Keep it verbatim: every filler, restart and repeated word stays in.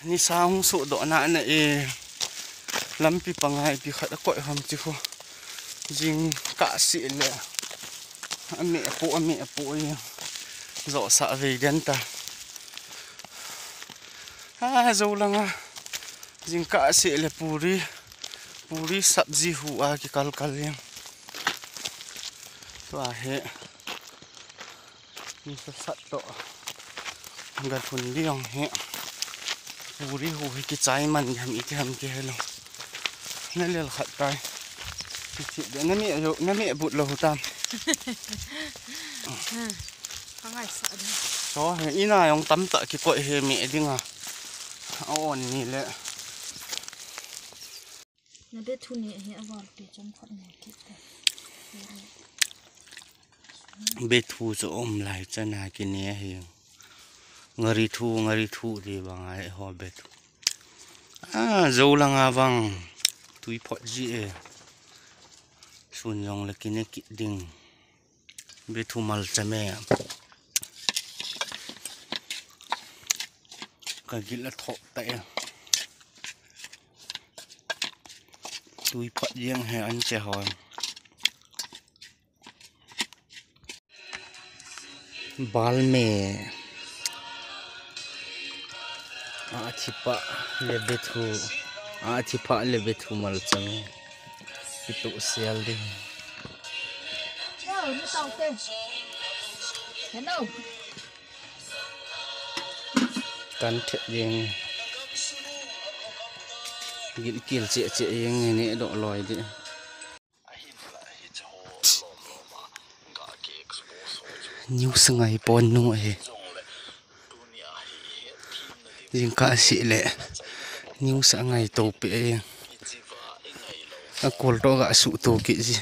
Nisa hung sohdoh na na e, lampi panga ipi khat akoi ham ti khu. Jingkah seh le. Ame apo, ame apo e. Joh sah vei den ta. A, jou langa. Jingkah seh le puri. Puri sabji hu a kikal kal jeng. Tua hi. Nisa sat toh. Ga thun ding hi. Puri hu hi kichai man ham iti ham kihe lou. Na lel khat tai. Kichi de na mi yo, na mi but lou tam. Ka ngaisah ding. So, he ina jong tamtah kikoi he mi ding a. A on ni le. Na bethu ni hi aval pe chomkhat ni kit ta. Bethu chu um lai chana kine hi. Ngari thu, ngari thu ti banga eiho bethu. A, jou langa vang. Tui phot ji e. Sun jong le kine kit ding. Bethu mal chame. Ka gil a thok ta e. Tui phot jeng he an che ho. Balme. A thi pah le bethu. A thi pah le bethu mal chame. Kitu sial ding. Hello. Kan thet jeng. Gil kil che che jeng ni doh loi di. News ngai pon nu ahi. Jingkah seh le. News angai to pe ahi. A kol to ga su to ki ji.